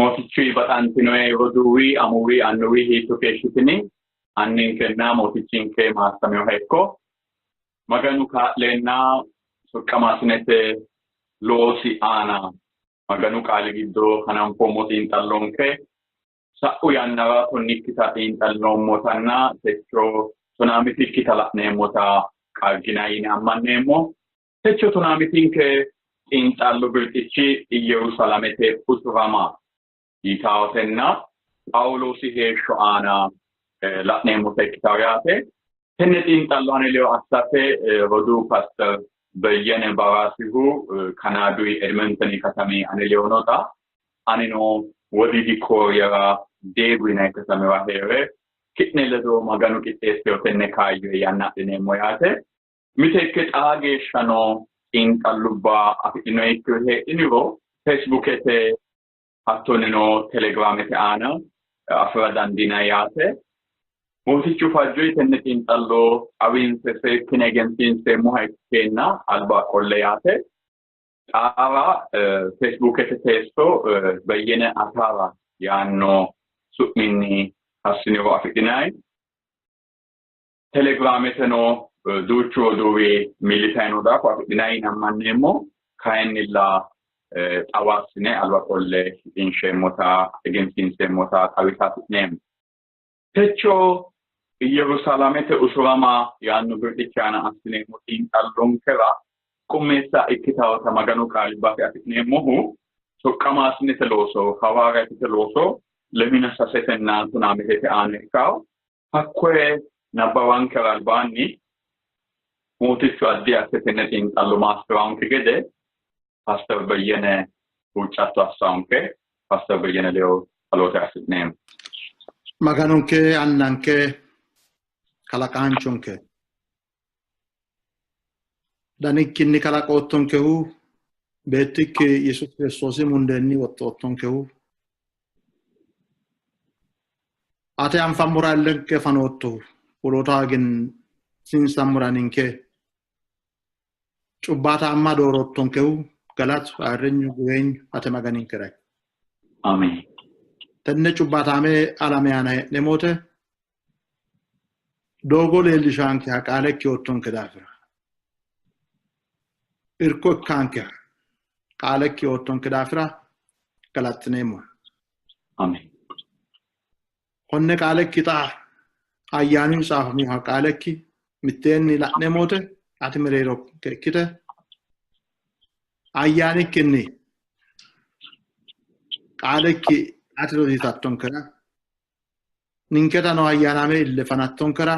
Mootichuyi baxantinoe roduuwi, amuwi, annuwi hiitto keeshshitini? Anninkenna Mootichinke maassaminoha ikko. Maganu kaa'leenna soqqamaasinete loosi aana Maganu qaali giddo hananfoommo xiinxallonke sa'u yannara tonnikkita xiinxallinoommotanna techo tonaamitikkita la'neemmota qaagginanni yine ammanneemmo. Techo tonaamitinke xiinxallo birxichi Iyyerusalamete usurama yitaawotenna Phaawuloosi heeshsho aana la'neemmota ikkitawo yaate. Tenne xiinxallo ane ledo assate roduu Paaster Beyyene Baraasihu Kanaadu Edmenteni katami ane ledo noota anino Wodiidi Kooriyara Deegu yinanni katamira hee're ki'ne ledo Maganu qixxeessino tenne kaayyo yanna adhineemmo yaate. Miteekke xaa geeshsha noo xiinxallubba afidhinoyikkiri heedhiniro Feesbuukete hattonino Telegiraamete aana afi'ra dandiinanni yaate. Mootichu fajjoyi tenne xiinxallo xawinse seekkine egensiinseemmoha ikkeenna alba qolle yaate. Xaara Feesbuukete teesso Beyyene Ataara yaanno su'minni assiniro afidhinanni. Telegiraameteno duuchu roduuwi millisay noo daafo afidhinanni yine ammanneemmo. Kayinnilla xawo assine alba qolle shiqinsheemmota egensiinseemmota xawisa hasi'neemmo. Techo Iyyerusalamete usurama yaanno birxichi aana assineemmo xiinxallonkera qummeessa ikkitawota Maganu qaali base afi'neemmohu soqqamaasinete looso hawaariyaatete looso lemina sasetenna tonaa mitete aana ikkawo. Hakkoye nabbawankera albaanni Mootichu addi asse tenne xiinxallo maassi'raanke gede Paaster Beyyene huuccatto assaanke. Paaster Beyyene ledo xaloote assi'neemmo. Maganonke Annanke kalaqaanchonke danikkinni kalaqoottonkehu beettikki Yesuusi Kiristoosi mundeenni woxxoottonkehu ate anfammora illenke fanoottohu woloota egensiinsammora ninke cubbaataamma dooroottonkehu galatu ayirrinyu guweenyu ate Maganinkera ikko. Ameen. Tenne cubbaataame alame aana hee'neemmote doogo leellishaankeha qaalekki yoottonke daafira irko ikkaankeha qaalekki yoottonke daafira galaxxineemmo. Ameen. Konne qaalekki xa ayyaanunni tsaafaminoha qaalekki mitteenni la'neemmo wote ati mereeronke ikkite ayyaanikkinni qaalekki ati rosiisattonkera ninketano ayyaanaame ille fanattonkera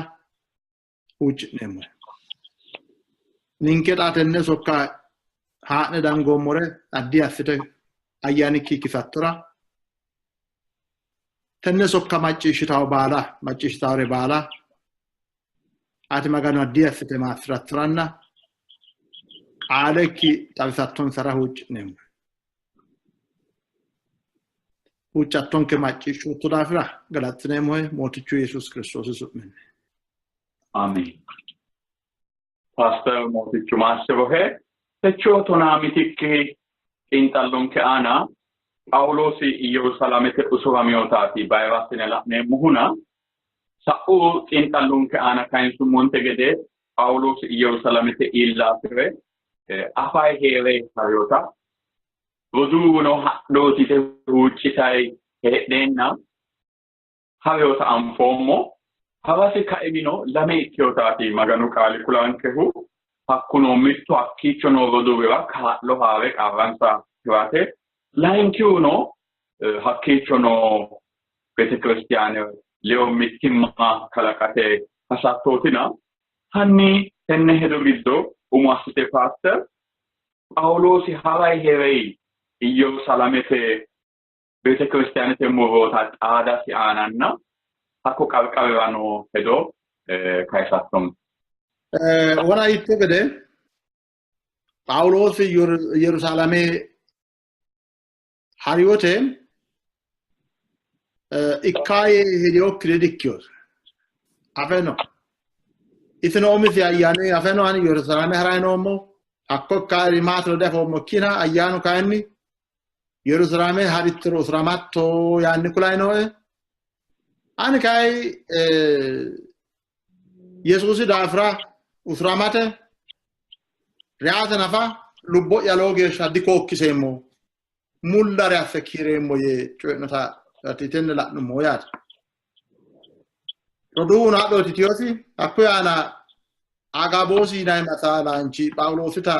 huucci'neemmo. Ninke xa tenne sokka haa'ne dangoommore addi assite ayyaanikki ikkisattora tenne sokka macciishshitawo baala macciishshitawore baala ati Maganu addi assite maassi'rattoranna qaalekki xawisattonsara huucci'neemmo. Huuccattonke macciishshootto daafira galaxxineemmohe Mootichu Yesuusi Kiristoosi su'minni. Ameen. Paaster Mootichu maassi'rohe. Techo tonaa mitikki xiinxallonke aana Phaawuloosi Iyyerusalamete usuraminotaati bayira assine la'neemmohuna sa'u xiinxallonke aana kayinsummonte gede Phaawuloosi Iyyerusalamete iilla hasi're afayi hee're harinota roduuwuno hadhooti yite huuccitayi heedheenna harinota anfoommo. Harasi kaimino lame ikkinotaati Maganu qaali kulankehu. Hakkuno mittu hakkiicho noo roduuwira kaa'lo haa're qarransa tirate, layinkihuno hakkiicho noo beetekiristiyaane ledo mittimma kalaqate hasattootina. Hanni tenne hedo giddo umo assite Paaster Phaawuloosi harayi hee'rei Iyyerusalamete beetekiristiyaanete murroota xaadasi aananna hakko qarqarira noo hedo kayisattonke. Wona yitte gede Phaawuloosi Yerusaalame hari wote ikkaa yee hedinokkire dikkino. Afe no. Isino umisi ayyaanu afe no, ani Yerusaalame harayi noommo, hakko ikkaari maatiro diafoommo ikkina ayyaanu kayinni Yerusaalame harittoro usuramatto yaanni kulayi nooe. Ani kayi Yesuusi daafira usuramate reyaate nafa lubbo'ya lowo geeshsha dikookkiseemmo, mullare asse kiireemmo yee coyi'nota tenne la'nummo yaate. Roduuwuno hadhooti Tiyoosi hakkuyi aana Agaboosi yinanni masaalaanchi Phaawuloosita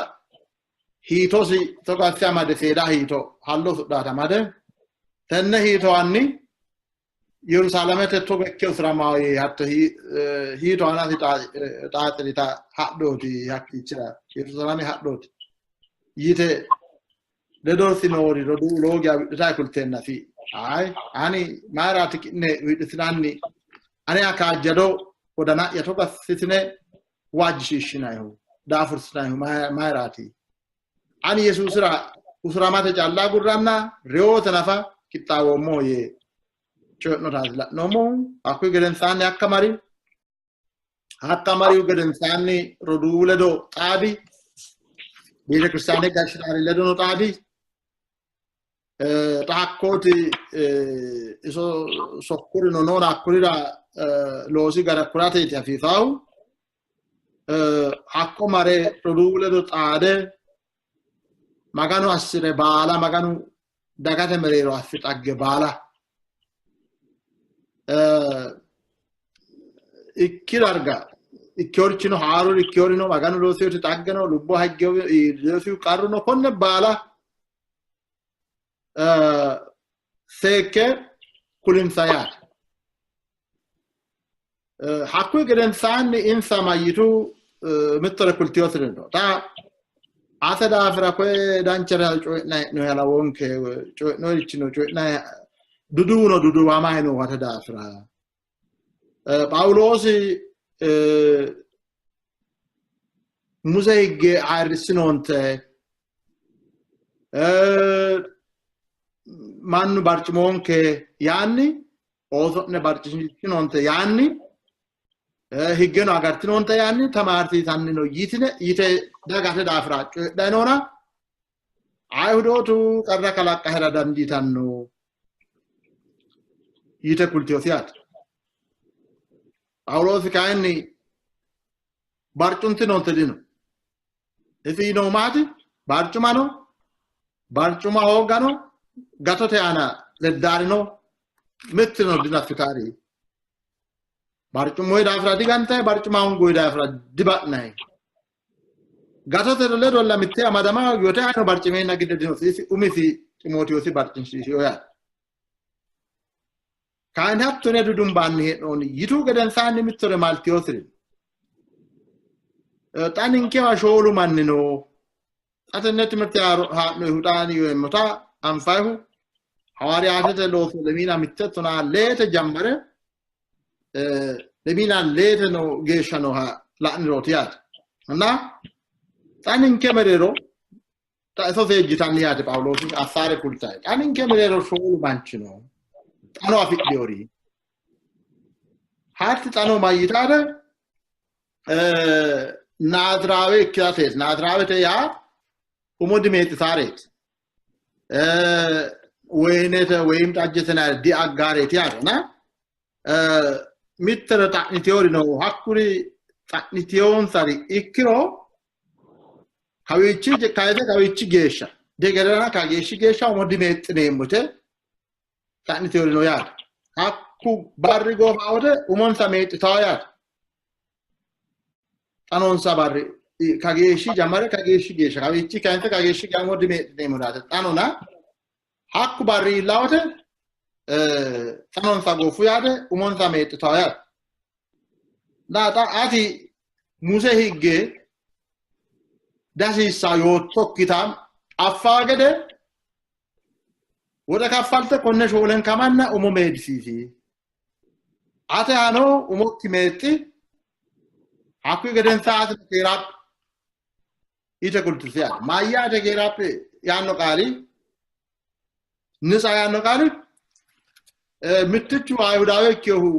hiitosi togo asse amade seeda hiito hallo usudhaate amade tenne hiitowanni Yerusaalamete togo ikke usuramawo yee hatto hiito aanasi xaaxirita hadhooti hakkiichira Yerusaalame hadhooti yite ledosi noori roduuwu lowo geya wi'litayi kulteennasi, ayi ani mayiraati ki'ne wi'litinanni? Aneha kaajjado wodana'ya togo assitine waajjishiishshinayihu daafursinannihu mayiraati? Ani Yesuusira usuramate calla agurranna reyote nafa qixxaawoommoho yee coyi'notaati la'noommohu. Hakkuyi gedensaanni hakka mari. Hakka marihu gedensaanni roduuwu ledo xaadi, beetekiristaane gashshitaari ledono xaadi. Xa hakkooti iso sokkurino noona hakkurira loosi gara kulateeti hasiisaahu. Hakko mare roduuwu ledo xaade Maganu assire baala, Maganu dagate mereero assi xagge baala ikki darga ikkihorichino haaruri ikkiyorino Maganu loosiyoti xagge no, lubbo haggeyo qarru no, konne baala seekke kulinsa yaate. Hakkuyi gedensaanni insa mayyitu mittore kultiyosiri no. Xa ate daafira koye danchare coyi'nayi hee'noyi lawonke, coyi'noyirichino coyi'nayi duduwuno duduwamayi no ate daafira. Phaawuloosi Muse higge ayirrissinoonte, mannu barcimoonke yaanni, ooso'ne barcimissinoonte yaanni, higgeno agartinoonte yaanni tamaarsiisanni no yitine yite dagate daafira coyidhanni noona Ayihudootu qarra kalaqqahera dandiitanno yite kultinosi yaate. Phaawuloosi kayinni barcuntinoonte dino. Isi yiinohu maati? Barcumano barcuma hoogano gatote aana leddaarino mittino dinaffitaari. Barcummoyi daafira digantayi, barcuma hongoyi daafira diba'nayi. Gatote ledolla mitte amadama yote ayino barcimeenna gidde dinosi. Isi umisi Ximootewoosi barcinshiishino yaate. Kayinni hattone dudumbaanni hee'noonni yitu gedensaanni mittore maltiyosiri. Xa ninkewa shoolu manni no. Xa tenne timirte haa'noyihu xaani yoemmota anfayihu hawaariyaatete looso lemiina mitte tonaa leete jammare lemiina leete no geeshsha nooha la'nirooti yaate. Na xa ninke mereero xa iso seejjitanni yaate Phaawuloosi assaare kultayi. Xa ninke mereero shoolu manchi no. Xano afidhinori. Hatti xano mayyitaate Naaziraawe ikkitateeti. Naaziraawete yaa umo dimeexisaareeti. Woyinete woyim xajjete diaggaareeti yaate. Na mittere xa'niteyori no. Hakkuri xa'niteyonsari ikkiro kawiichi kayise kawiichi geeshsha degerana kageeshshi geeshsha umo dimeexxineemmo yite xa'niteyori no yaate. Hakku barri goofa wote umonsa meexxitawo yaate. Xanonsa barri kageeshshi jammare kageeshshi geeshsha kawiichi kayinse kageeshshi geeshsha umo dimeexxineemmo yaate. Xanona hakku barri iilla wote xanonsa goofu yaate umonsa meexxitawo yaate. Xa ati Muse higge dasiissa yoottokkita affaa gede woxe kaffalte konne shoolenka manna umo meedisiisi. Ate ano umokki meexxi, hakkuyi gedensa ati keeraaphi yite kultusi yaate. Mayyaate keeraaphi yaanno qaali nitsa yaanno qaali mittichu Ayihudaawe ikkinohu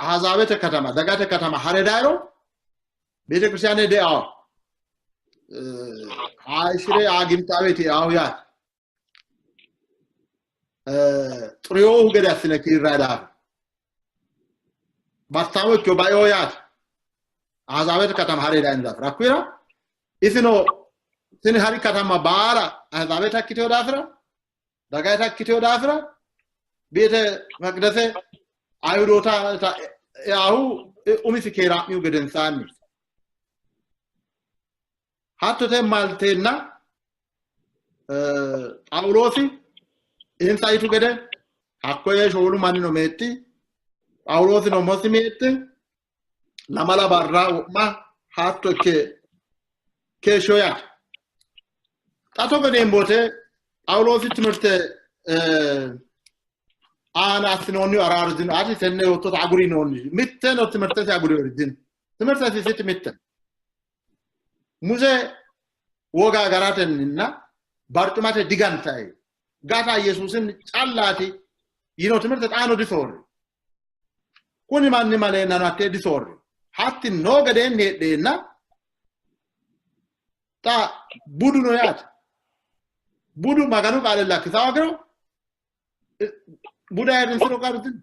Ahazaabete katama dagate katama hare dayiro beetekiristiyaane deao hayishire aagintaaweeti eahu yaate. Xuriyoohu gede assine kiirrayi daafira battaamo ikkiyo baeo yaate. Ahizaabete katama hare dayino daafira hakkuyira isino tini hari katama baala Ahizaabete ikkiteyo daafira dagayita ikkiteyo daafira beete maqidese Ayihudoota eahu umisi keeraa'mihu gedensaanni hattote malteenna Phaawuloosi insa yitu gede hakkoye shoolu mannino meexxi Phaawuloosino umosi meexxi lamala barra wo'ma hatto ikke keeshsho yaate. Xa togo yineemmo wote Phaawuloosi timirte aana assinoonni araaru dino. Ati tenne yoottota aguri yinoonni. Mitteno timirtesi aguriyori dino. Timirtesi isiti mitte. Muse woga agaratenninna barcumate digantae gata Yesuusinni callaati yino timirte xaano disoorri. Kuni manni maleennano hattee disoorri. Hatti noo gedeenni heedheenna xa budu no yaate. Budu Maganu qaale lakkisaa hoogiro buda ayirrinsiro qarru dino.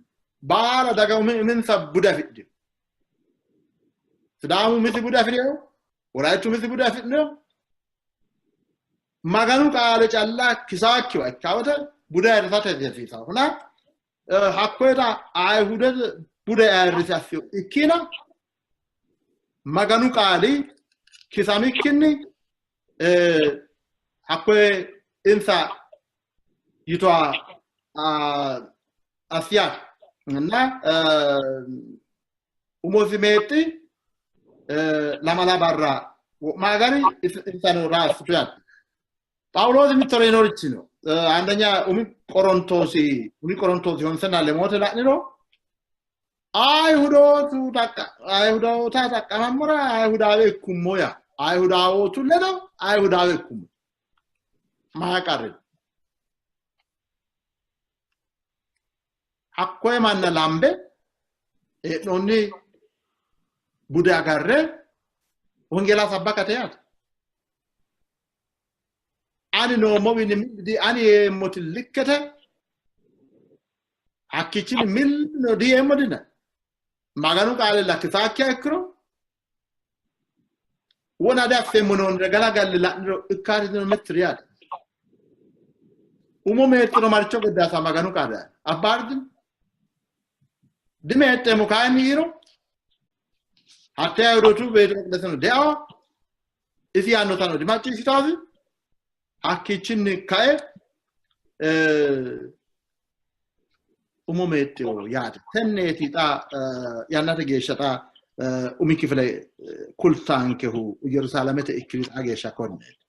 Baala daga uminsa bude afidhino. Sidaamu umisi bude afi'rino, Wolayittu umisi bude afi'rino. Maganu qaale calla kisaakkiwa ikkaa wote bude ayirrisate hasiisanno. Hakkoyeta Ayihudete bude ayirrisi assino ikkina Maganu qaali kisamikkinni hakkoye insa yitoa assiyaate እና umosi meexxi lamala barra wo'ma agari insano raassitu yaate. Phaawuloosi mittore yinorichi no. አንደኛ umi Qorontoosi umi Qorontoosi honsenna lemote la'niro Ayihudootu Ayihudoota xaqqamammora Ayihudaawe ikkummo yaa Ayihudaawootu ledo Ayihudaawe ikkummo maa qarri hakkoye manna lambe hee'noonni bude agarre wongeela sabbakate yaate. Ani noommowiinni milli ani yeemmoti likkete hakkiichinni millino diyeemmo dina. Maganu qaale lakkisaakkiha ikkiro wona diaffeemmo noonnire galagalle la'niro ikkaatino mittiri yaate. Umo meexxino marcho giddaasa Maganu qaale abbaardino. Dimeexxeemmo kayinni yiiro hatte Ayihudootu beete maqidaseno deawa isi yaannotano dimacciishshitaasi hakkiichinni kae umo meexxino yaate. Tenneeti xa yannate geeshsha xa umi kifile kultaankehu Yerusaalamete ikkiri xaa geeshsha konneeti.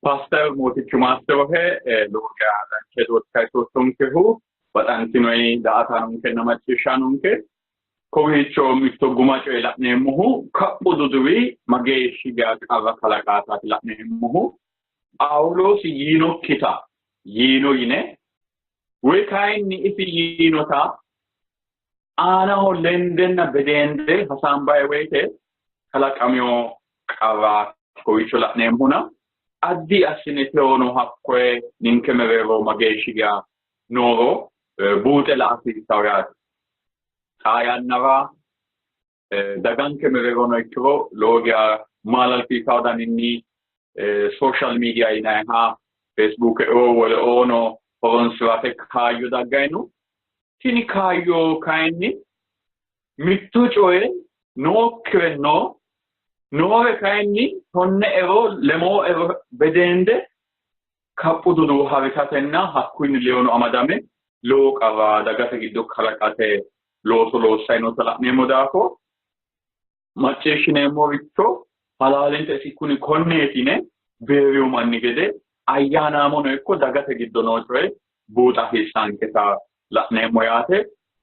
Paaster Mootichu Maasterohe lowo geya dancha hedooti kayisoottonkehu baxantinoi daa''ataanonkenna macciishshaanonke kowiicho mitto guma coye la'neemmohu kaphu duduwi mageeshshi geya qarra kalaqaataati la'neemmohu. Phaawuloosi yiinokkita yiino yine woy kayinni isi yiinota aanaho lendenna bedeende hasaambayi woyite kalaqamino qarra kowiicho la'neemmona addi assine tewono hakkoye ninke mereero mageeshshi geya nooro buuxe la''a hasiissanno yaate. Xaa yannara daganke mereerono ikkiro lowo geya maalalsiisawo daninni social media yinanniha Facebookeoo woleoono horonsi'rate kaayyo dagganni no. Tini kaayyo kayinni mitto coye nookkire no, noore kayinni tonne ero lemoo ero bedeende kaphu duduwo harisatenna hakkuyinni ledono amadame lowo qarra dagate giddo kalaqate looso loossanni noota la'neemmo daafo macciishshineemmoricho halaalinta isi kuni konneeti yine beeriyu manni gede ayyaanaamono ikko dagate giddo noo coye buuxa hasiissaanketa la'neemmo yaate.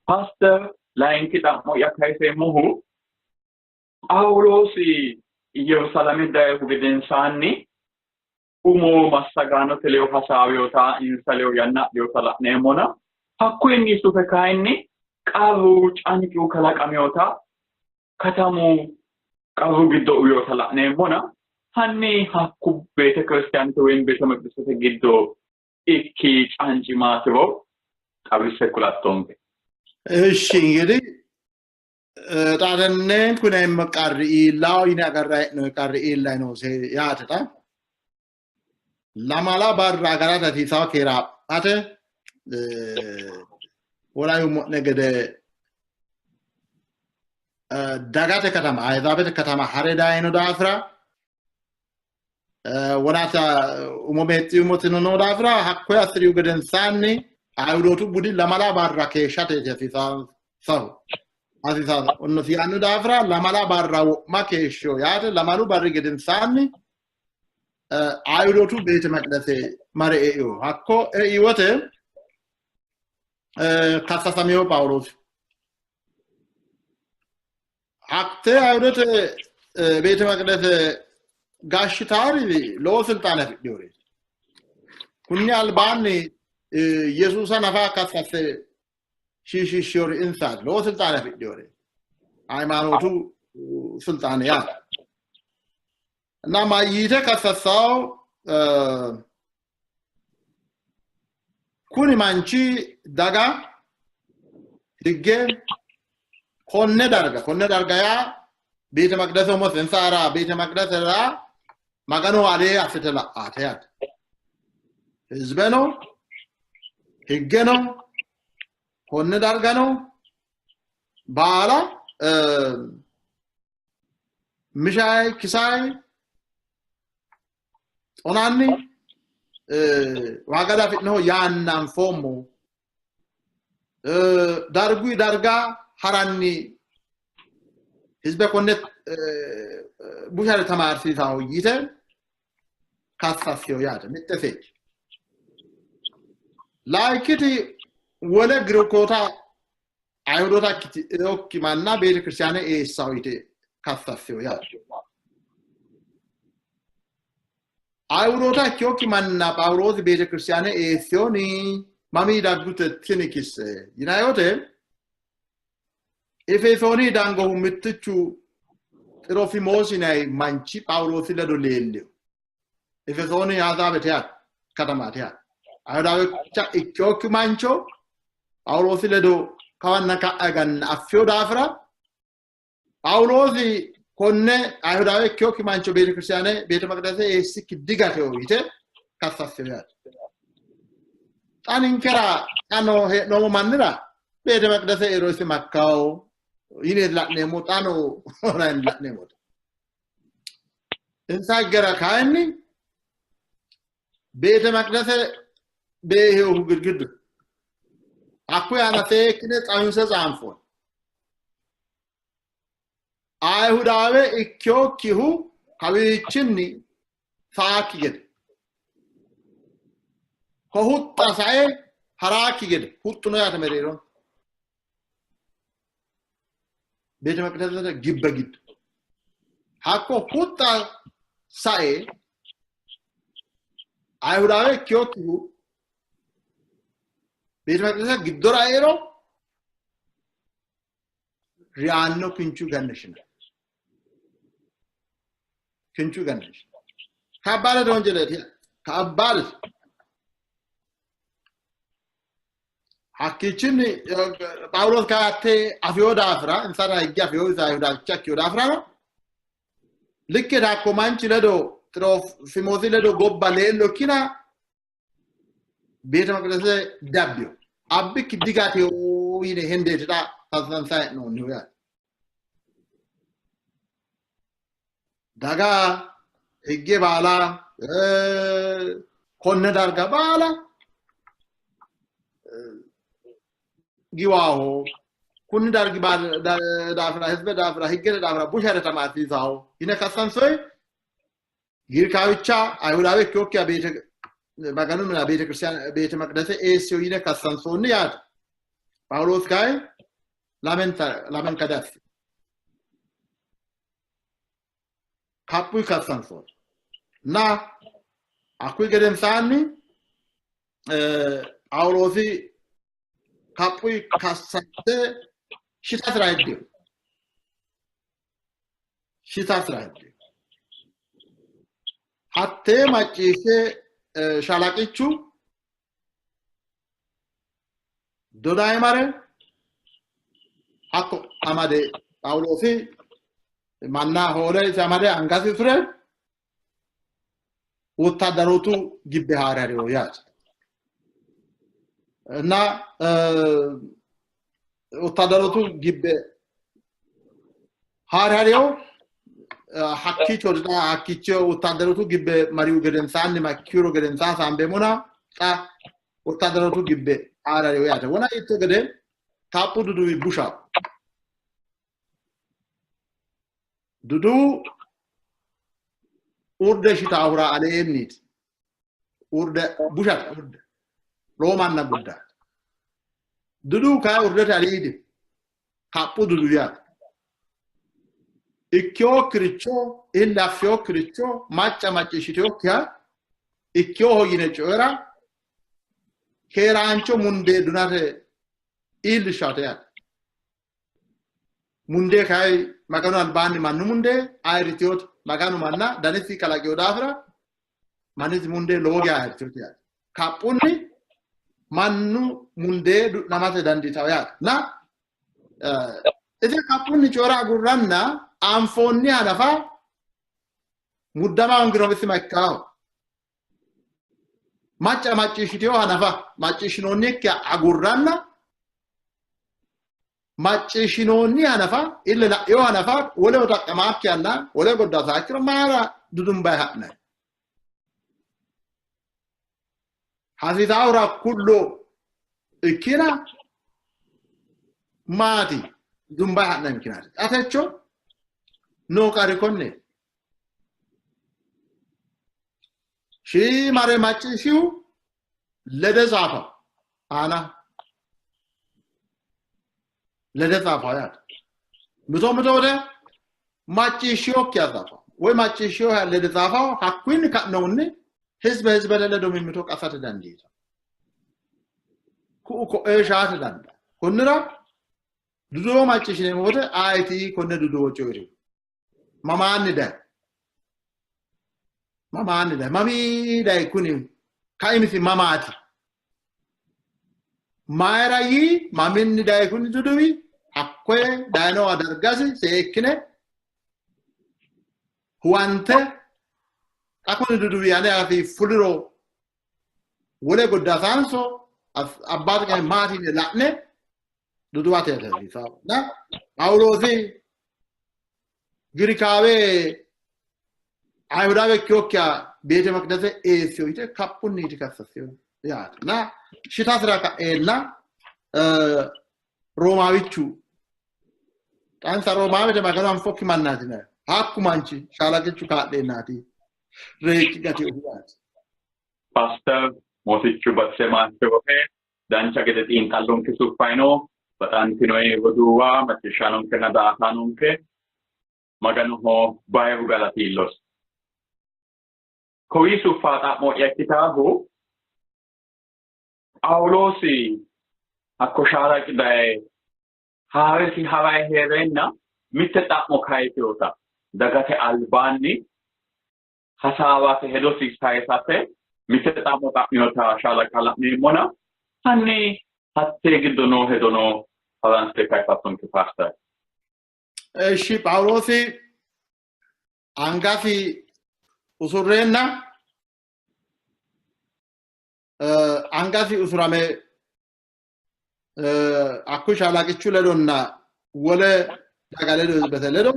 Paaster layinki xa'mo'ya kayiseemmohu Phaawuloosi Yerusaalame dayihu gedensaanni umo massagaanote ledo hasaawinota insa ledo yanna adhinota la'neemmona hakkuyinni sufe kayinni qarru cancu kalaqaminota katamu qarru giddo uwinota la'neemmona hanni hakku beetekiristiyaanete woyim beete meqdesete giddo ikki canci maatiro xawisse kulattonke። እሺ እንግዲህ xa tenne kuneemmo qarri iillaho yine agarrayi hee'noonni qarri iillayi noose yaate xa. Lamala barra agarate hasiisawo keeraa'mate wona yuummo'ne gede dagate katama Ahizaabete katama hare dayino daafira wonata umo meexxi noo daafira hakkoye assirihu gedensaanni Ayihudootu budi lamala barra keeshshateeti hasiisansahu. Hasiisannosi yaanno daafira lamala barra wo'ma keeshsho yaate lamalu barri gedensaanni Ayihudootu beete meqdese mare eino. Hakko ei wote kassasamino Phaawuloosi. Hatte Ayihudete beete meqdese gashshitaari lowo silxaane afidhinoreeti. Kunni albaanni Yesuusa nafa kassasse shiishiishshinori insaati. Lowo silxaane afidhinoreeti. Hayimaanootu silxaane yaate. እና mayyite kassassawo kuni manchi daga higge konne darga yaa beete maqdese umose insara beete maqdesera Maganu alee assite la'aate yaate. Hizbeno higgeno konne dargano baala mishayi kisayi xonanni waaga afi'noho yaanna anfoommo. Darguyi darga haranni hizbe konne bushare tamaarsiisaho yite kassasseyo yaate mitte seeji. Layikkiti wole Girikoota Ayihudoota ikkitinokki manna beetekiristaane eessaho yite kassasseyo yaate. Ayihudoota ikkinokki manna Phaawuloosi beetekiristaane eesseyoni mamii daggute tini kisse yinanni wote Efesooni dangohu mittichu Xirofimoosi yinanni manchi Phaawuloosi ledo leellino. Efesooni Ahizaabete yaate katamaati yaate. Ayihudawicha ikkinokki mancho Phaawuloosi ledo kawanna ka'a higanna affino daafira Phaawuloosi konne Ayihudawe ikkinokki mancho beetekiristaane beete maqdese eessikki digatino yite kassassino yaate. Xa ninkera xa noo hee'noommo mannira beete maqdese eero isi makkawo yineeti la'neemmo xa noo la'neemmote. Insa higgera kayinni beete maqdese beehehu girgiddu hakkuyi aana seekkine xawinse tsaanfoonni. Ayihudawe ikkinokkihu kawiichinni saakki gede ko huxxa sae haraakki gede huxxuno yaate mereero beete maqdesete gibbe giddo hakko huxxa sae Ayihudawe ikkinokkihu beete maqdesete giddora eiro riyaanno kinchu ganneshina kinchu ganneshina ከባድ ወንጀል ከባድ hakkiichinni Phaawuloos kaatte afiyoo daafira insara higge afiyoo Ayihudawicha ikkiyo daafira no likke hakko manchi ledo Xirofimoosi ledo gobba leello ikkina beete maqdese dabbiyo abbikki digateyo yine hendeeti xa kassansayi hee'noonnihu yaate. Daga higge baala konne darga baala giwaaho kunni dargi daafira hizbe daafira higgete daafira bushare tamaarsiisaho yine kassansoyi Girikaawicha Ayihudawe ikkinokkiha beete Maganu mine beetekiristaane beete maqdese eessiyo yine kassansoonni yaate. Phaawuloos kayi lamenka diassino. Kaphuyi kassansoonni. Na hakkuyi gedensaanni Phaawuloosi kaphuyi kassante shitasira heddino. Shitasira heddino. Hattee macciishshe shalaqichu Dodayi mare hakko amade Phaawuloosi manna hoole isi amade angasi usure wottadarootu gibbe haare harino yaate. እና ወታደሮቱ ግቤ haare harino hakkicho hakkicho wottadarootu gibbe mariu gedensaanni makkiro gedensaa hasaambeemmona xa wottadarootu gibbe haare harino yaate. Wona hiitto gede kaphu duduwi bushaho. Duduwu urde shitaahura aleenniiti. Urde bushate urde. Lowo manna guddaate. Duduwu kayi urdete aliidi. Kaphu duduwi yaate. Ikkeyokkiricho ille affeyokkiricho macca macciishshiteyokkiha ikkeyoho yine coyira keeraancho mundee dunate iillishshaate yaate. Mundee kayi Maganu albaanni mannu mundee ayirriteyote Maganu manna danisi kalaqiyo daafira mannisi mundee lowo geya ayirriteyote yaate. Kaphunni mannu mundee du'namate dandiitawo yaate. Na ise kaphunni coyira agurranna anfoonniha nafa muddama hoongiro isima ikkaaho. Macca macciishshiteyoha nafa macciishshinoonnikkiha agurranna macciishshinoonniha nafa ille la'eyoha nafa woleho xaqqamaakkihanna woleho goddaasakkiro mayira dudumbayi ha'nayi? Hasiisaahura kullo ikkina maati dudumbayi ha'nayi mikinaati? Xa techo noo qarri konneeti. Shiimare macciishshihu lede tsaafawo aana lede tsaafawo yaate. Mito mito wote macciishshiyokkiha tsaafawo woy macciishshiyoha lede tsaafawo hakkuyinni ka'nohunni hizbe hizbete ledo mimmito qasate dandiitawo. Ku'u ko'ee shaate dandaanno. Konnira duduwo macciishshineemmo wote ayeti konne duduwo coyi'rihu? Mamaanni dayi? Mamaanni dayi? Mamii dayi kuni kaimisi mamaati? Mayira yii maminni dayi kuni duduwi? Hakkoye dayinowa dargasi seekkine huwante xa kuni duduwi ane afii fuliro wole goddaasaanso abbaatu qe maati yine la'ne duduwate hasiisawo. Na Phaawuloosi Girikaawe Ayihudaawe ikkeyokkiha beete meqidese eessiyo yite kaphunniiti kassassiyo yaate. Na shitasira ka'eenna Roomaawichu xaansa Roomaawete Maganu anfokki mannaati yinanni. Hakku manchi shaalaqichu kaa'leennaati reekki gatinohu yaate. Paaster Mootichu Batise Maatewose dancha gede xiinxallonke suffayi no. Baxantinoe roduuwa macciishshaanonkenna daa''ataanonke Maganoho bayiru galati iillosi. Kowii suffa xa'mo'ya ikkitaahu Phaawuloosi hakko shaalaqi daye haaresi harayi hee'reenna mitte xa'mo kayisinota dagate albaanni hasaawate hedosi sayisate mitte xa'mo xa'minota shaalaqa la'neemmona hanni hattee giddo noo hedono haranse kayisattonke paaster. Eshi Phaawuloosi angasi usurreenna angasi usurame hakku shaalaqichu ledonna wole daga ledo hizbete ledo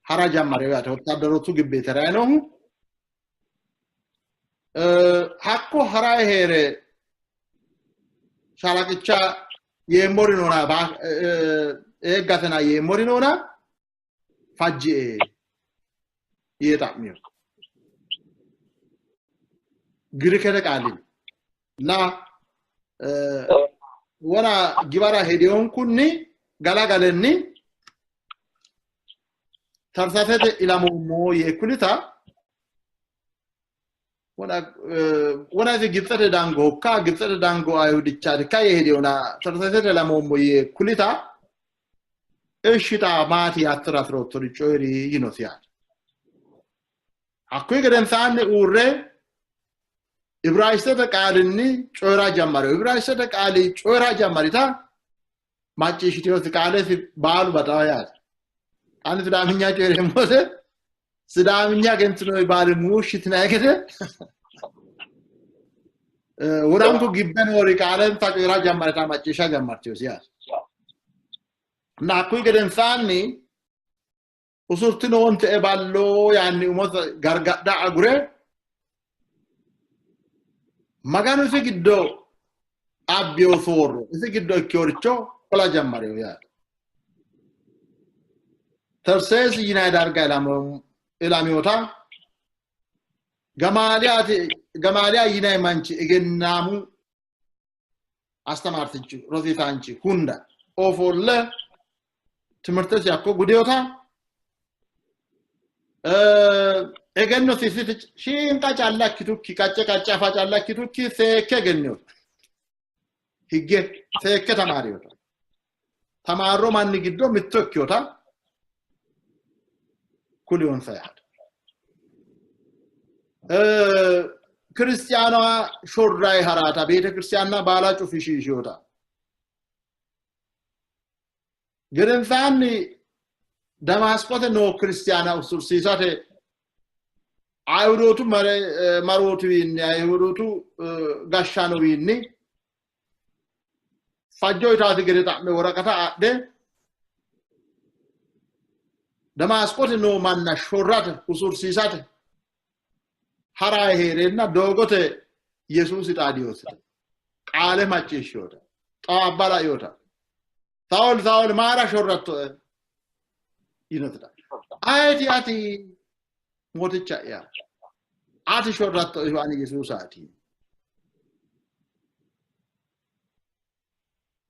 hara jammare yaate wottadarootu gibbeete rayinohu hakko harayi hee're shaalaqicha yeemmori noona eeggatena yeemmori noona fajjie yee xa'miyo. Girikete qaalinni na wona giwara hedihonkunni galagalenni Tarsasete ilamoommo yee kulita wona isi Gibitsete dangohokka Gibitsete dango Ayihudichaatikka yee hedihona Tarsasete ilamoommo yee kulita ishshi xa maati yaattora afiroottori coyi'ri yinosi yaate. Hakkuyi gedensaanni uurre Ibraayisxete qaalinni coyi'ra jammari. Ibraayisxete qaali coyi'ra jammarita macciishshitinosi qaalesi baalu baxawa yaate. Ani Sidaaminya coyi'reemmose Sidaaminya egentinoyi baali muushshitinay gede wodanku gibbe noori qaalensa coyi'ra jammarita macciishsha jammartinosi yaate. እና hakkuyi gedensaanni usurtinoonte ballo yaanni umo gargadha agure Maganu isi giddo abbiyo soorro isi giddo ikkeworicho qola jammareyo yaate. Terseesi yinanni darga ilamiyota Gamaaliya yinanni manchi egennaamu አስተማርትንቺ rosiisaanchi hunda ofolle timirtesi hakko gudeyota egennosi isiti shiinqa calla ikkitukki qacce qacce afa calla ikkitukki seekke egenniyota higge seekke tamaariyota tamaarro manni giddo mitto ikkiyota kuliyonsa yaate. ክርስቲያኗ ሾራይ ሀራታ ቤተ ክርስቲያንና ባላ ጩፊሺሾታ gedensaanni Damasqote noo ክርስቲያና usursiisate Ayhudootu marootiwiinni Ayhudootu gashshaanowiinni fajjo uyitaasi gede xa'me woraqata adhe Damasqote noo manna shorrate usursiisate harayi hee'reenna doogote Yesuusi xaadiyosita qaale macciishshiyota xawaabba laiyota Saawol Saawol maara shorrattoe yinosita ayeti ati mooticha'ya ati shorrattoehu ani Yesuusaati.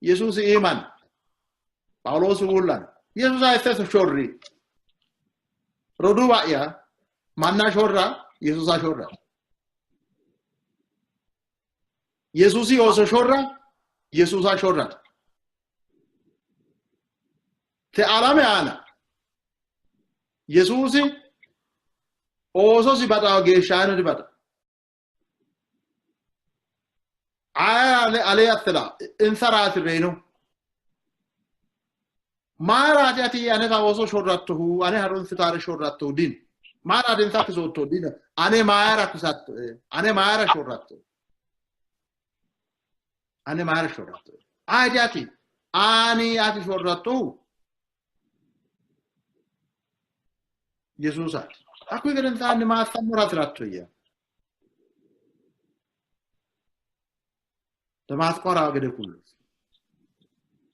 Yesuusi iiman Phaawuloosi uullan Yesuusa ayisseso shorri roduuwa'ya manna shorra Yesuusa shorra Yesuusi ooso shorra Yesuusa shorrate. Te alame aana Yesuusi oososi baxawo geeshsha ayino dibaxa. Aye alee assila insaraati reyino. Mayiraati ati aneta ooso shorrattohu ane harunsitaare shorrattohu dino. Mayiraati insa kisoottohu dino. Ane mayira kisattoe? Ane mayira shorrattoe? Ane mayira shorrattoe? Ayeti ati ani ati shorrattohu Yesuusaati. Hakkuyi gedensaanni maassammora hasirattoyya? Demaasqo harawo gede kullosi.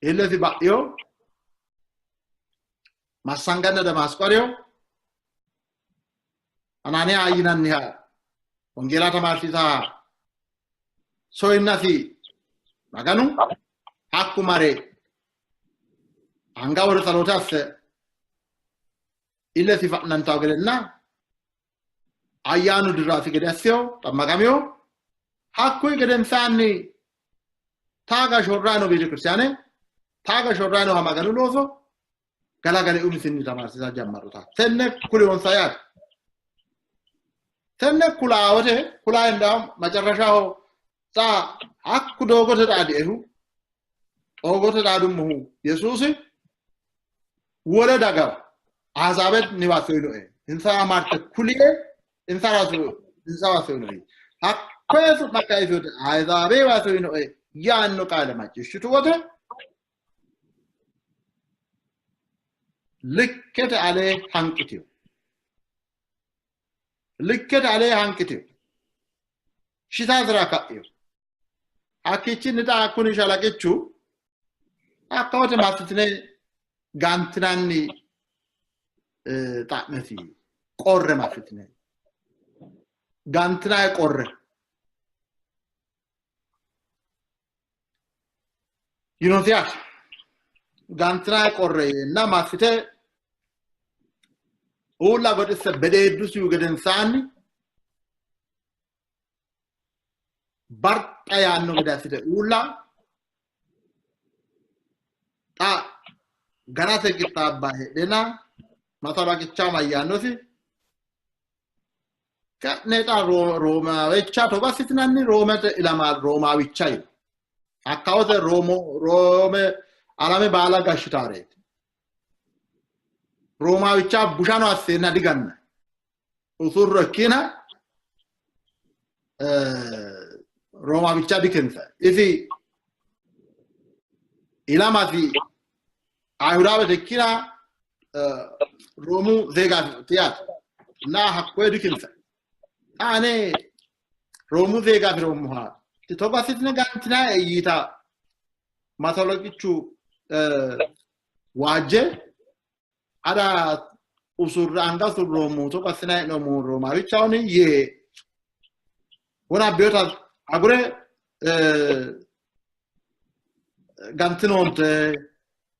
Illesi ba'yo massanganna Demaasqo hariyo Anaaniya yinanniha wongeela tamaarsiisaa soyinnasi Maganu hakku mare anga wore tsaloote asse illesi fa'nantawo gedenna ayyaanu dirraasi gede asseyo xammaqamiyo hakkuyi gedensaanni taaga shorraano beetekiristiyaane taaga shorraanoha Maganu looso galagale umisinni tamaarsiisa jammarruta tenne kuliyonsa yaate. Tenne kulawote kulaa እንዳውም መጨረሻው ጣ hakku doogote xaadiehu doogote xaadummohu Yesuusi wole dagawa ahzaabet niwasoyinoe insa marte kulie insa rasu insa wasoyinoe hakkoye su'ma kayisoote ahzaabe wasoyinoe yaanno qaale macciishshitu wote likkete alee hanqitiyo likkete alee hanqitiyo shitaasira ka'io hakkiichinni xa kuni shalaqichu hakkawote massitine gantinanni xa'mesi qorre massitine gantinayi qorre yinosi yaate. Gantinayi qorre yeenna massite uulla goxisse bedeeddusihu gedensaanni barxa yaanno gede assite uulla xa ganate qixxaabba heedheenna mato halaqichaho mayyaannosi Ka'ne xa Roomawicha togo assitinanni Roomete ilama Roomawicha yino. Hakkawote Roome alame baala gashshitaareeti. Roomawicha bushano asseenna diganna. Usurro ikkina Roomawicha dikinsa. Isi ilamasi Ayhudaawete ikkina Roomu zeegaati yaate. እና hakkoye dikinsa. Ane Roomu zeega afiroommoha togo assitine gantinae yiita masaloqichu waajje ada usurra anga usurroommohu togo assinayi hee'noommohu Roomawichahoni yee wona abbeyota agure gantinoonte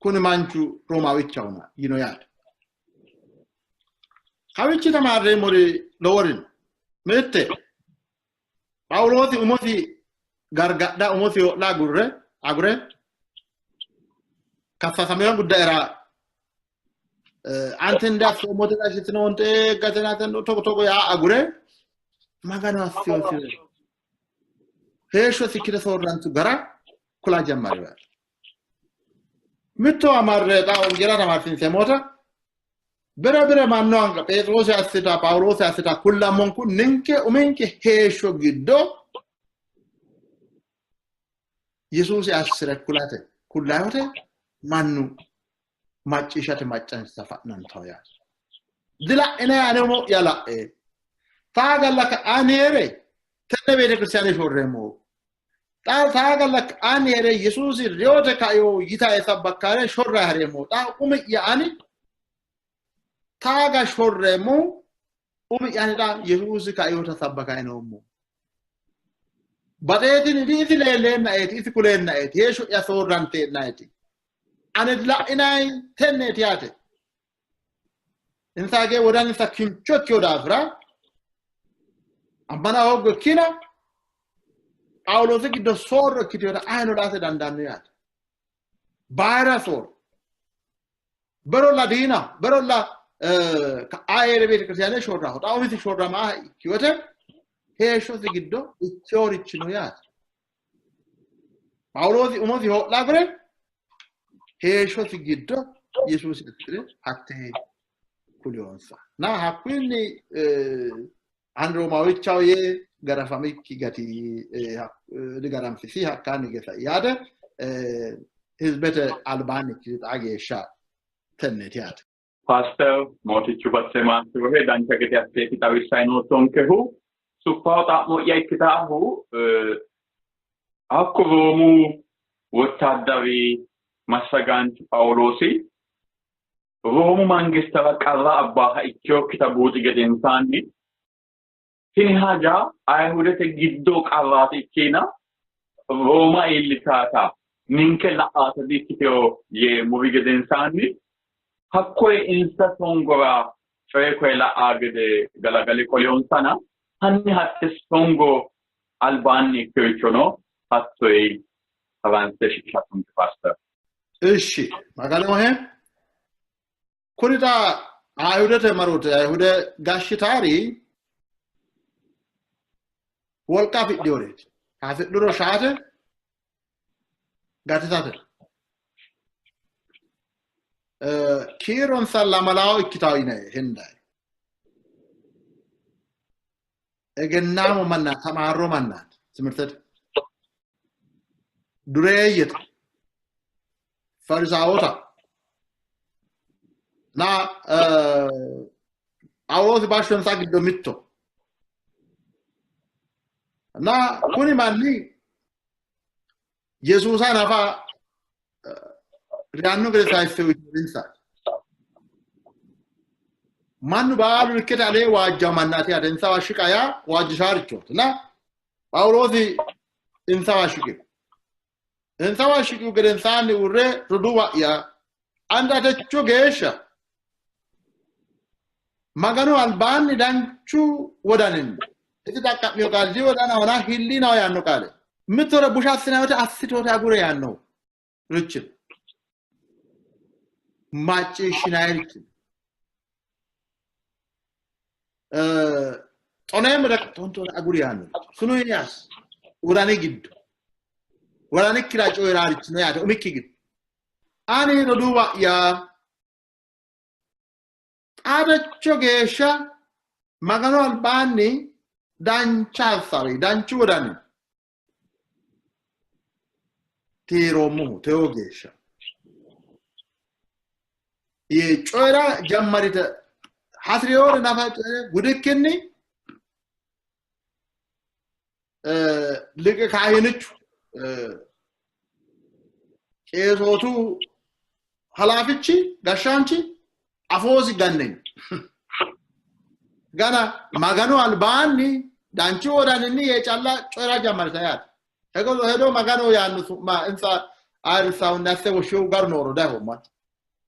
kuni manchu Roomawichahona yino yaate. Kawichi tamaarreemmori lowori no. Mitte Phaawuloosi umosi gargadha umosi ho'la agure kassasameyo guddayera ante ndassoomote gashshitinoonte gatenaten togo togo yaa agure Maganu assiyosire heeshshosi ikkite soorrantu gara kula jammari yaate. Mitto amarre xa wongela tamaarsiinseemmota bire bire mannu anga Pheexiroosi assita Phaawuloosi assita kullammonku ninke uminke heeshsho giddo Yesuusi assire kulate kullayote mannu macciishshate maccansa fa'nantaho yaate. Dila'ine ane umo'ya la'e taagalla ka'aanni hee're tenne beetekiristiyaane shorreemmo. Taagalla ka'aanni hee're Yesuusi reyote kaino yitae sabbakkaare shorra hareemmo. Xa umi'ya ani taaga shorreemmo umi'ya ani xa Yesuusi kainota sabbakayi noommo. Baxeetini di isi leelleennaeeti isi kuleennaeeti heeshsho'ya soorranteennaeeti. Ane la'inayi tenneeti yaate. Insa hage wodaninsa kincho ikkino daafira ammana hooggo ikkina Phaawuloosi giddo soorro ikkitinota ayino laate dandaanno yaate. Bayira soorro. Berolla diinaho, berolla ka'aa hee're beetekiristiyaane shorraho. Xa umisi shorramaa ikkiwote heeshshosi giddo ikkeworichi no yaate. Phaawuloosi umosi ho'la agure heeshshosi giddo Yesuusi assire hattee kuliyonsa. Na hakkuyinni ani Roomawichaho yee garafamikki gati digaranfisi hakkaanni hige sai yaate hizbete albaanni ikkiti xaa geeshsha tenneeti yaate. Paaster Mootichu Basse Maansirohe dancha gede asseeti xawissayi noottonkehu. Suffaho xa'mo'ya ikkitaahu hakku Roomu wottaaddari massagaanchi Phaawuloosi Roomu mangistera qarra abbaaha ikkinokkita buuxi gedensaanni tini haja Ayihudete giddo qarraati ikkiina Rooma iillitaata ninke la''aata di''ikkitino yee muri gedensaanni hakkoye insa songora coye koye la''aa gede galagale qoliyonsana hanni hatte songo albaanni ikkirichono hattoyi haranse shiqishattonke Paaster. Ishi Maganohe kuri xa Ayihudete marote Ayihude gashshitaari wolqa afidhinoreeti. Afidhuro shaate gatisate. Kiironsa lamalawo ikkitawo yine hendayi. Egennaamo manna tamaarro mannaati timirtete. Dureeyyete. Farisaawota. Na Phaawuloosi bashshonsa giddo mitto. Na kuni manni Yesuusa nafa reyanno gede sayisse uyitinorinsa. Mannu baalu likkete alee waajjawo mannaati yaate. Insawa shiqa yaa waajjishaarichooti. Na Phaawuloosi insawa shiqino. Insawa shiqihu gedensaanni uurre roduuwa'ya anda techo geeshsha Maganu albaanni danchu wodaninni isi xaqqa'mino qaali diwodanahona hillinaho yaanno qaale mittore busha assinanni wote assitoote agure yaanno richi macciishshinannirichi Xoneemmo tontone aguri yaanno. Sunu yaas wodani giddo wodanikkira coyi'raarichi no yaate umikki giddo. Ani roduuwa'ya xaatecho geeshsha Maganu albaanni dancha hassawi danchu wodani tiiroommohu tewo geeshsha yee coyi'ra jammarita hasi'riyoore nafa coyi're gudikkinni liqe kaahinichu qeesootu halaafichi gashshaanchi afoosi ganne gana Maganu albaanni danchu wodaninni yee calla coyi'ra jammarita yaate. Hedo Magano yaanno su'ma insa ayirrisahunni asse woshshihu garu nooro diafoommo.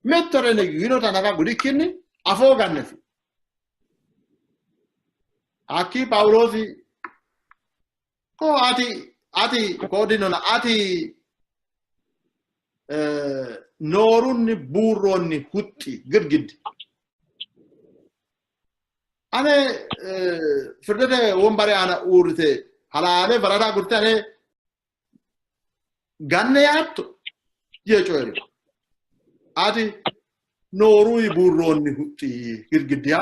Mittore yinota nafa gudikkinni afoo gannesi. Hakkii Phaawuloosi ko ati ati koodinona ati noorunni buurroonni huxxi girgiddi. Ane firdete wombare aana uurrite halaale farada agurte ane ganne yaatto yee coyi'ri. Ati nooruyi buurroonni huxxi girgiddiya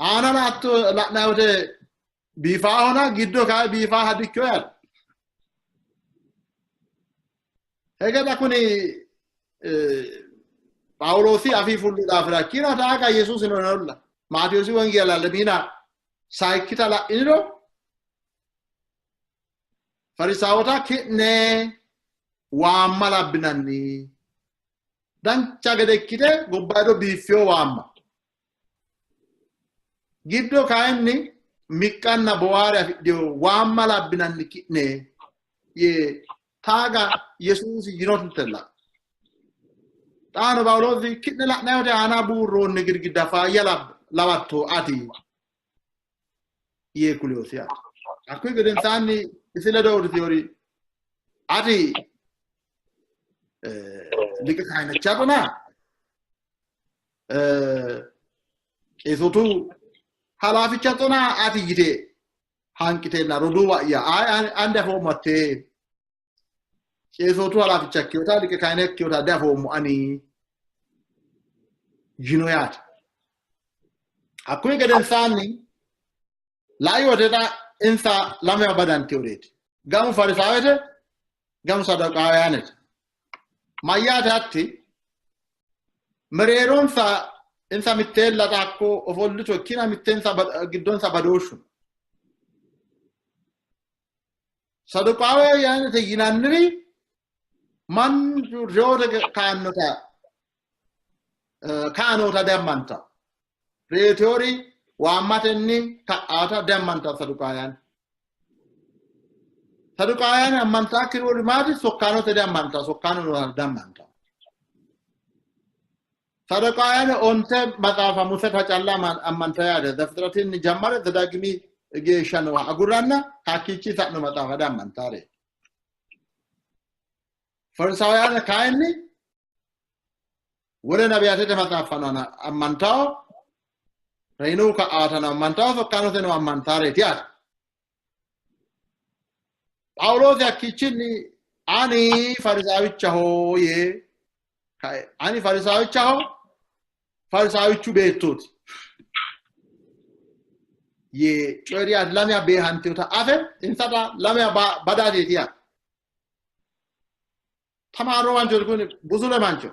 aana laatto la'nanni wote biifaahona giddo kayi biifaaha dikkino yaate. Hegeda kuni Phaawuloosi afii fullu daafira ikkina taaga Yesuusino nolla. Maatewoosi wongeela lemiina sayikkita la'iniro Farisaawota ki'ne waamma labbinanni. Dancha gede ikkite gobbayido biiffiyo waamma. Giddo kayinni miqqanna bowaare afidhino waamma labbinanni ki'ne yee taaga Yesuusi yinotella. Xaano Phaawuloosi ki'ne la'nanni wote aana buurroonni girgidda faayya lawatto ati yee kulinosi yaate. Hakkuyi gedensaanni isi ledo uurritinori ati liqe kaayinachatona qeesootu halaafichatona ati yite hanqiteenna roduuwa'ya ani diafoommo hattee qeesootu halaaficha ikkinota liqe kaayine ikkinota diafoommo ani yino yaate. Hakkuyi gedensaanni lai wote xa insa lamewa badantinoreeti. Gamu Farisaawete, gamu Saduqaawiyaanete. Mayyaate hatti mereeronsa insa mitteella xa hakko ofollitu ikkina mitteensa giddonsa badooshshu no. Saduqaawiyaanete yinanniri mannu reyote kaannota kaanota diammanta. Reyoteori waammatenni ka'aata diammanta Saduqaawiyaane. Saduqaawiyaane ammantakkiri wolu maati? Sokkaanote diammanta, sokkaano noota diammanta. Saduqaawiyaane onte maxaafa Museta calla ammanta yaate. Zefixiratinni jammare Zedaagimi geeshsha nooha agurranna hakkiichi sa'no maxaafa diammantaare. Farisaawiyaane kayinni wole nabiyatete maxaaffano ammantao, reyinohu ka'aatano ammantao, sokkaanoteno ammantaareeti yaate. Phaawuloosi hakkiichinni ani Farisaawichaho yee kae, ani Farisaawichaho, Farisaawichu beettooti yee coyi'ri yaate. Lamewa beehantinota afe insa xa lamewa badateeti yaate. Tamaarro manchooti kuni busule mancho.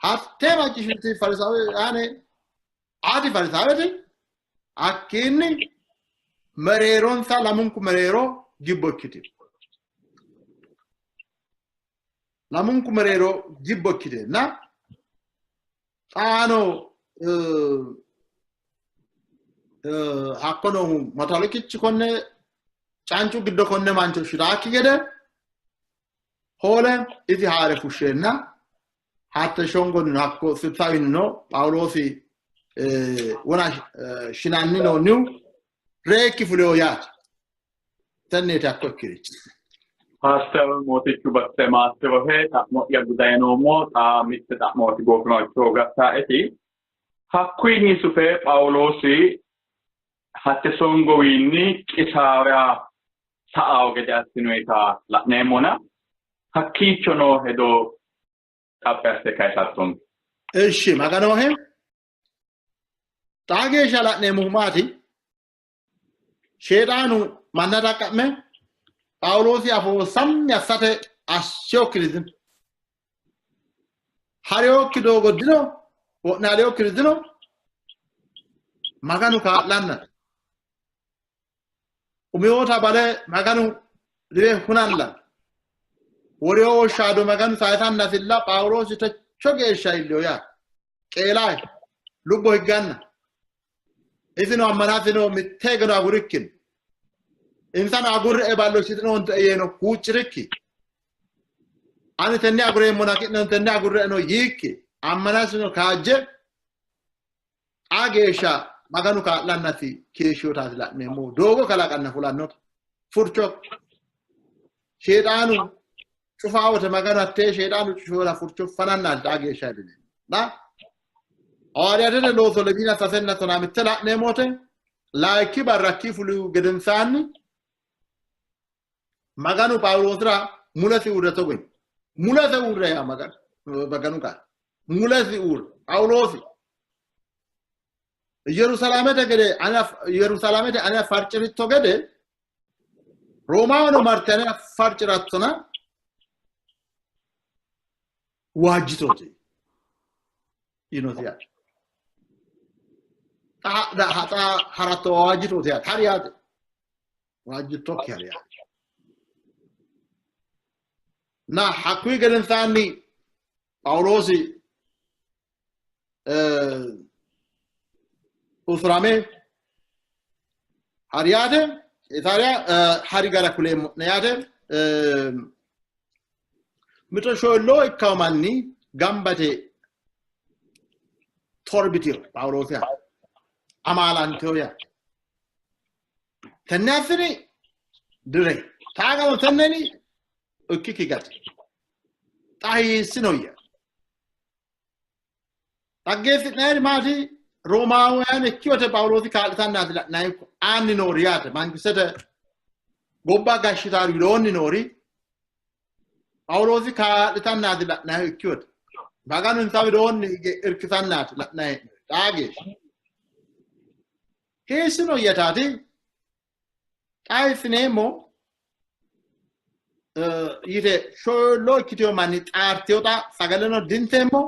Hattee macciishshiti Farisaawiyaane ati Farisaawete hakkiinni mereeronsa lamunku mereero gibbo ikkitino. Lamunku mereero gibbo ikkiteenna xaano hakko noohu motolikichi konne cancu giddo konne mancho shitaakki gede hoole isi haare fushsheenna hatte shongonnino hakko sibsawinnino Phaawuloosi wona shinanni noonnihu reekki fuleyo yaate. Tenneeti hakko ikkirichi. Paaster Mootichu Batte maassirohe xa'mo'ya gudayi noommo xa mitte xa'mooti goofinocho gattaeti. Hakkuyinni sufe Phaawuloosi hatte songowiinni Qisaariya sa'ao gede assinoyita la'neemmona hakkiicho noo hedo xaphi asse kayisattonke. Ishi Maganohe xaa geeshsha la'neemmohu maati? Sheexaanu manna xaqqa'me Phaawuloosi afoo sammi assate assinokkiri dino. Harinokki doogo dino, wo'naalinokkiri dino. Maganu kaa'lanna umiyoota bale Maganu riwe hunalla woriyo woshshaado Maganu sayisannasilla Phaawuloosi techo geeshsha iilliyo yaate. Qeelaay lubbo higganna isino ammanasino mitte higeno agurikkinni insano agurre ballo shitinoonte yeeno huuccirikki ani tenne agureemmona ki'neno tenne agurre'eno yiikki ammanasino kaajje xaa geeshsha Maganu kaa'lannasi keeshshiyotaati la'neemmohu doogo kalaqanna fulannota furcho Sheexaanu cufaa wote Maganu hattee Sheexaanu cufeyoota furcho fanannaati xaa geeshsha iillineemmo. Na Hawaariyaatete looso lemiina sasenna tonaa mitte la'neemmo wote layikki barra hakkii fulihu gedensaanni Maganu Phaawuloosira mulesi uurre togo yii. Mulese uurre yaa Maganu Maganu qaale. Mulesi uurre Phaawuloosi Yerusaalamete gede Yerusaalamete ane farci'ritto gede Roomahono marte ane farci'rattona waajjitooti yiinosi yaate. Xa haratto waajjitooti yaate. Hari yaate. Waajjittokki hari yaate. Na hakkuyi gedensaanni Phaawuloosi usurame hari yaate Qiisaariya hari gara kuleemmo'ne yaate mito shoollo ikkawo manni gambate torbitiyo Phaawuloosiha amaalanteyo yaate. Tenne affini dire taagano tenneni ikkikki gati xa hiissinoyya Xaggeessi'nayiri maati? Roomaawuyaan ikkiyote Phaawuloosi kaa'litannaati la'nayi aanni noori yaate. Mangistete gobba gashshitaari widoonni noori Phaawuloosi kaa'litannaati la'nayi ikkiyote. Maganu insa widoonni hige irkisannaati la'nayi xaa geeshsha. Hiissino yataati xa hiissineemmo yite shoollo ikkiteyo manni xaarteyota sagaleno dinteemmo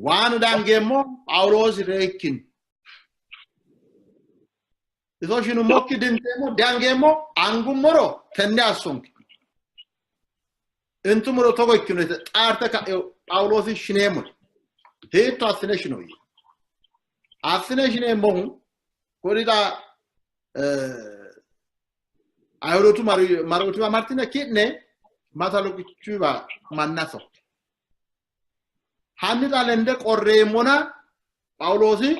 waano dangeemmo Phaawuloosi reyikkinni iso shinummokki dinteemmo dangeemmo angummoro tenne assonke intummoro togo ikkino yite xaarte ka'e Phaawuloosi shineemmo hiitto assine shinoyya assine shineemmohu kuri xa Ayihudootu marootiwa martine ki'ne masaluqichuwa manna sokke. Hanni xa lende qorreemmona Phaawuloosi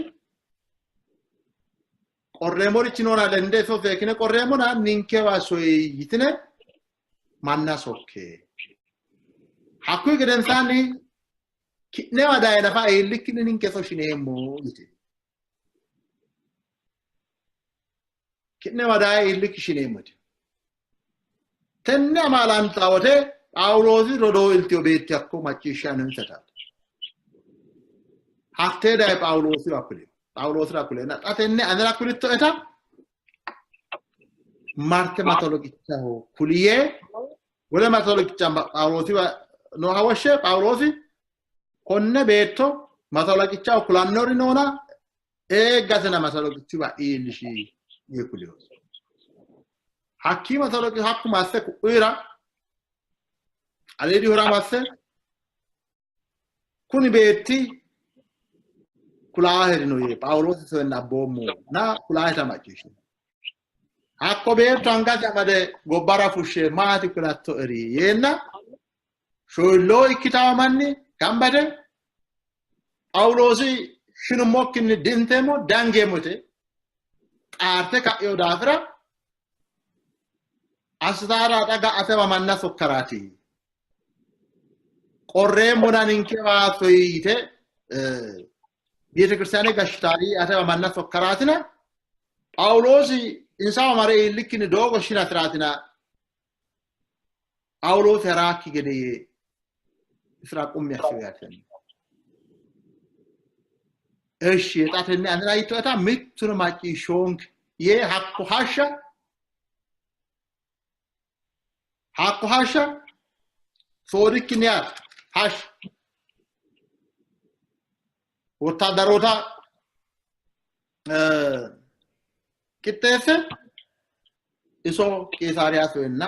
qorreemmorichi noona lende iso seekkine qorreemmona ninkewa soyi yitine manna sokke. Hakkuyi gedensaanni ki'newa daye nafa iillikkinni ninke iso shineemmo yitine. Ki'newa daye iillikki shineemmote. Tenne amaalanta wote Phaawuloosi rodoo iltiyo beetti hakko macciishshanni insataati. Hattee daye Phaawuloosiwa kuli. Phaawuloosira kule xa tenne anera kulittoeta marte matoloqichaho kuli yee wole matoloqicha Phaawuloosiwa nooha woshshe Phaawuloosi konne beetto matoloqichaho kulannori noona eeggatena masaloqichiwa iillishi yee kulinosi. Hakkii masaloqi hakku masse ku'uyira aliidihura masse kuni beetti kulaaherino yee Phaawuloosi soyenna abboommo na kulaaheta macciishshino. Hakko beetto angasi amade gobbara fushshe maati kulattoeri yeenna shoyilloo ikkitawo manni gambate Phaawuloosi shinummokkinni dinteemmo dangeemmo yite xaarte ka'ino daafira assitaara xa atewa manna sokkaraati. Qorreemmona ninkewa soyi yite Beetekiristaane gashshitaari atewa manna sokkaraatina Phaawuloosi insawa mare iillikkinni doogo shinasiraatina Phaawuloosi haraakki gede yee isira qummi assiwe yaate. Eshi xa tenne anera yiittoeta mittuno macciishshoonke yee hakko hashsha soodikkinni yaate hashsha wottaadaroota qixxeesse iso Qiisaariya soyenna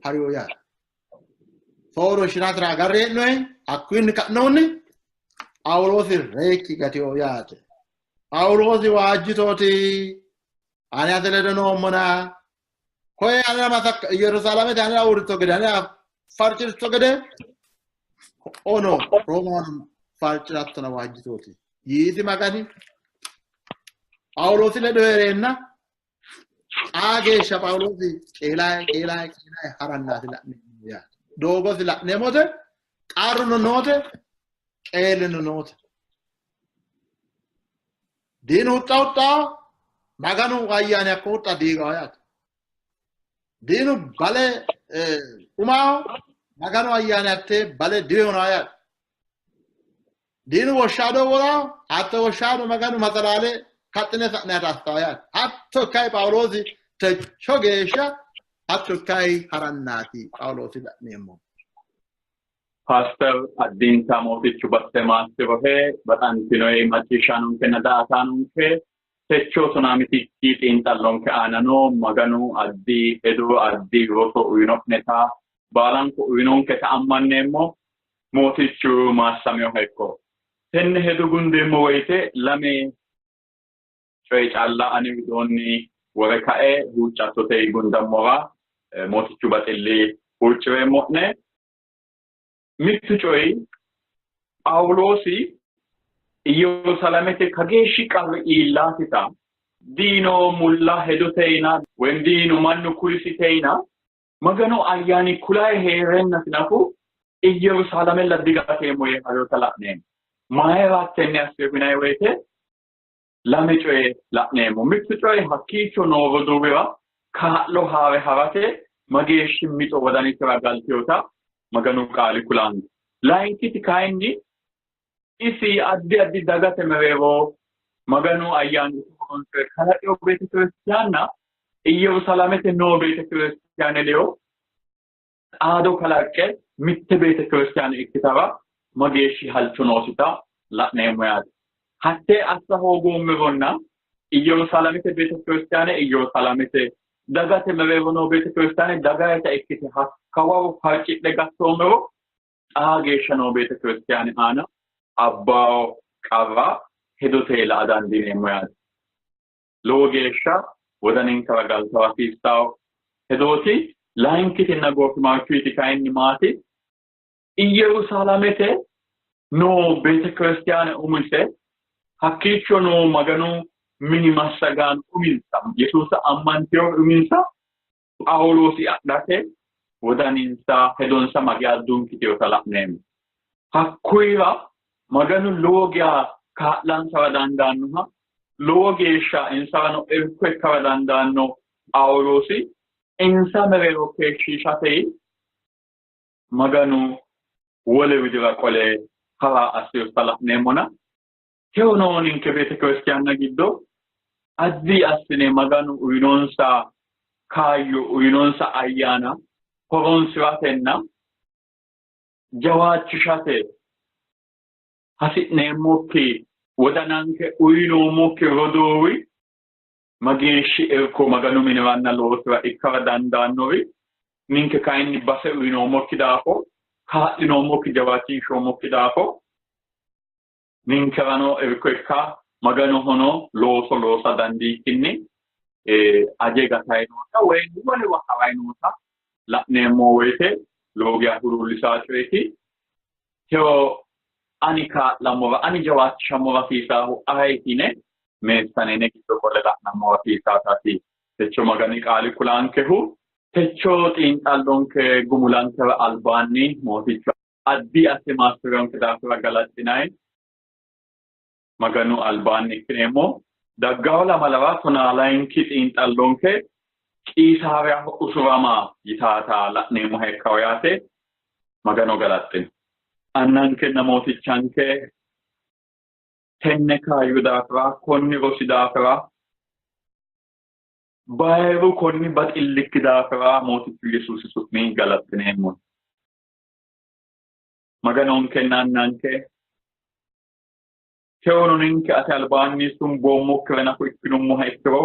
hariyo yaate. Soodo shinasira agarre hee'noyi hakkuyinni ka'nohunni Phaawuloosi reyikki gatiyo yaate. Phaawuloosi waajjitooti ani ate ledo noommona koye anera masakka Yerusaalamete anera uurritto gede anera farci'ritto gede ono Roomahono farci'rattona waajjitooti yiisi Magani Phaawuloosi ledo hee'reenna xaa geeshsha Phaawuloosi qeelaye qeelaye qeelaye harannaati la'neemmo yaate. Doogosi la'neemmote qarruno noote qeeleno noote. Diinu huxxa huxxaa Maganu ayyaani hakko huxxa diigaho yaate. Diinu bale umaho Maganu ayyaani hattee bale diwehuna yaate. Diinu woshshaado woraho hatte woshshaado Maganu masalaale kaxxine sa'nayita assawo yaate. Hatto ikkayi Phaawuloosi techo geeshsha hatto ikkayi harannaati Phaawuloosi la'neemmo. Paaster addinta mootichu batte maassirohe baxantinoyi macciishshaanonkenna daa''ataanonke techo tonaa mitikki xiinxallonke aanano Maganu addi hedo addi roso uyino'neta baalanko uyinonketa ammanneemmo. Mootichu maassaminoha ikko. Tenne hedo gundeemmo woyite lame coye calla ane widoonni wore kae huuccattote gundammora mootichu baxilli huuccireemmo'ne. Mittu coyi Phaawuloosi Iyyerusalamete kageeshshi qarri iillaasita diino mulla hedoteyina woyim diino mannu kulisiteyina Maganu ayyaani kulayi hee'reennasi nafu Iyyerusalamella digateemmo yee harinota la'neemmo. Mayira tenne assino yinanni woyite lame coye la'neemmo. Mittu coyi hakkiicho noo roduuwira kaa'lo haa're ha'rate mageeshshi mixo wodanisira galtinota Maganu qaali kulanno. Layinkiti kayinni isi addi addi dagate mereero Maganu ayyaani horoonsi're kalaqino beetekiristiyaanna Iyyerusalamete noo beetekiristiyaane ledo xaado kalaqqe mitte beetekiristiyaane ikkitara mageeshshi halcho noosita la'neemmo yaate. Hattee assa hoogoommeronna Iyyerusalamete beetekiristiyaane Iyyerusalamete dagate mereero noo beetekiristiyaane dagayita ikkite hakkawaro farcidhe gattoommero xaa geeshsha noo beetekiristiyaane aana abbawo qarra hedote la'a dandiineemmo yaate. Lowo geeshsha wodaninkera galtawo hasiissawo hedooti. Layinkitinna goofimarchuyti kayinni maati? Iyyerusalamete noo beetekiristiyaane umise hakkiicho noo Maganu mini massagaano uminsa Yesuusa ammantino uminsa Phaawuloosi adhate wodaninsa hedonsa mageya dunkitinota la'neemmo. Hakkuyira Maganu lowo geya kaa'lansara dandaannoha lowo geeshsha insarano irko ikkara dandaanno Phaawuloosi insa mereero keeshshiishate Maganu wole widira qole ha'ra assinota la'neemmona tewono ninke beetekiristiyaanna giddo addi assine Maganu uyinonsa kaayyo uyinonsa ayyaana horonsi'ratenna jawaachishate hasi'neemmokki wodananke uyinoommokki roduuwi mageeshshi irko Maganu miniranna loosira ikkara dandaannori ninke kayinni base uyinoommokki daafo kaa'linoommokki jawaachinshoommokki daafo ninkerano irko ikka Maganohono looso loosa dandiikkinni aje gatayi noota woyi wolewa harayi noota la'neemmo woyite lowo geya huluullisaa coyeeti. Tewo ani kaa'lammora ani jawaachishammora hasiisaahu ayeeti yine meessaneene giddo qolle la'nammora hasiisaataati. Techo Magani qaali kulaankehu techo xiinxallonke gumulankera albaanni Mootichu addi asse maassi'rinonke daafira galaxxinayi. Maganu albaanni ikkineemmo. Daggawo lamalawa 12 xiinxallonke Qiisaariyaho usurama yitaata la'neemmoha ikkawo yaate. Magano galaxxino. Annankenna mootichanke tenne kaayyo daafira, konni rosi daafira, bayiru konni baxillikki daafira Mootichu Yesuusi su'mi galaxxineemmo. Maganonkenna Annanke, tewono ninke ate albaanni sumboommokkire nafu ikkinummoha ikkiro,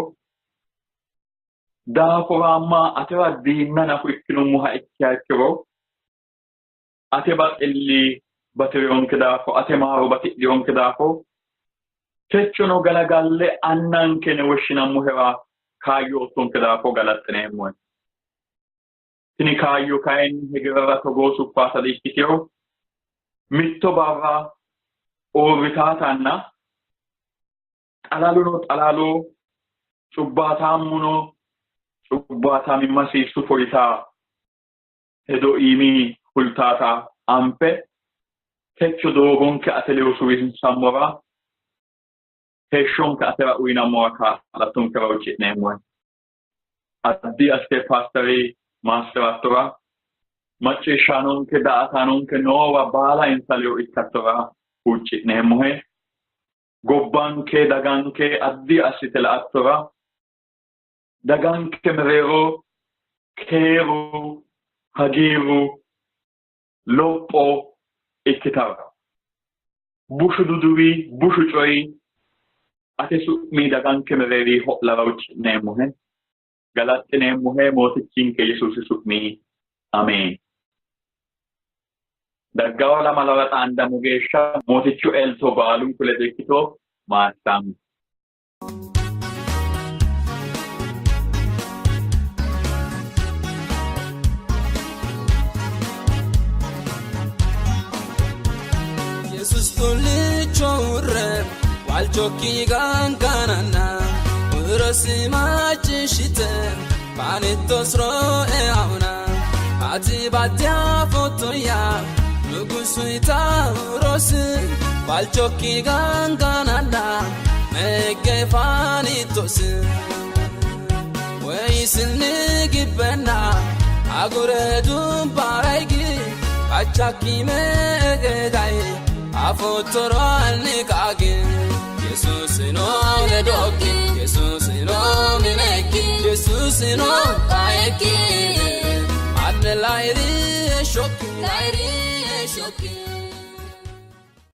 daafuraamma atera diinna nafu ikkinummoha ikkiha ikkiro, ate baxilli bati'rinonke daafo, ate maaro batidhinonke daafo, techono galagalle annanke yine woshshinammohera kaayyo oottonke daafo galaxxineemmohe. Tini kaayyo kayinni hegerera togoo suffaata di''ikkitino. Mitto barra uurritaatanna xalaluno xalalu, cubbaataammuno cubbaataamimmasi sufo yitaa hedo iimi fultaata anfe techo doogonke ate ledo suwisinsammora heeshshonke atera uyinammora kaa'lattonkera huucci'neemmohe. Addi assite paasteri maassi'rattora macciishshaanonke daa''ataanonke noowa baala insa ledo ikkattora huucci'neemmohe. Gobbanke daganke addi assite la''attora daganke mereero keeru, hagiirru, lopho ikkitara bushu duduwi, bushu coyi ate su'mi daganke mereeri ho'lara huucci'neemmohe. Galaxxineemmohe Mootichinke Yesuusi su'mi. Ameen. Daggawa lamalara xaandammo geeshsha Mootichu elto baalunku ledo ikkito. Maassami. Yesus tollicho urre waalchokki gangananna urosi macciishshite baanittos roe auna ati baddiya fotoya nugusuita urosi waalchokki gangananna meggefaanittos ወይስኒ ግበና አጉረ ዱባራይጊ አቻኪ መገዳይ አፎቶሮአልንቃግ ኢየሱስኖ ለዶኪ ኢየሱስኖ ሚነኪ ኢየሱስኖ ቃየኪ አነ ላይሪ ሾኪ ላይሪ ሾኪ።